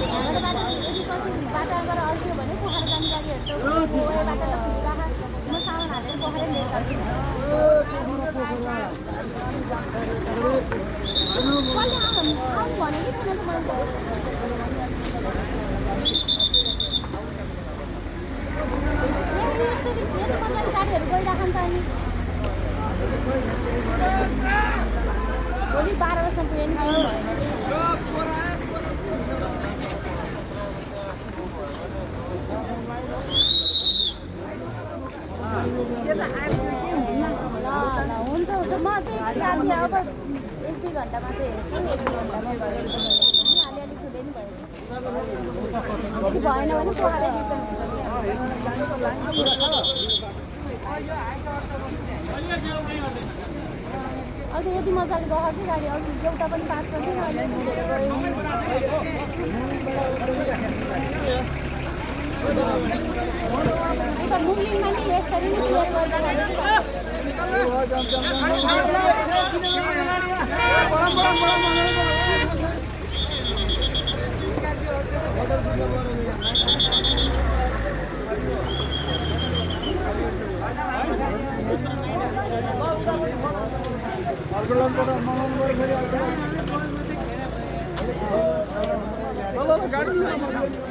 यहाँबाट बाटो यदि पछि बाटो गएर अल्झ्यो भने पोखरा जाने गाडीहरू त बाटो त खुलिरहेको म सामान हालेर पोखरै लिएर जान्छु कसले आउनु भनेकै थिएन त मैले यसरी यति मजाले गाडीहरू गइरहेको नि त अनि भोलि 12 बजीसम्म पुग्यो नि हुन्छ हुन्छ म त्यही राति अब 1-2 घन्टामा चाहिँ हेर्छु 1-2 घन्टामा भयो अलिअलि खुले नि भयो यदि भएन भने पोखरा रिटर्न अझै यति मजाले बगाएको कि गाडी अघि एउटा पनि पास गर्थ्यो अहिले कुदेर गयो उता मुभलिङमा नि यसरी नै क्लियर गाडी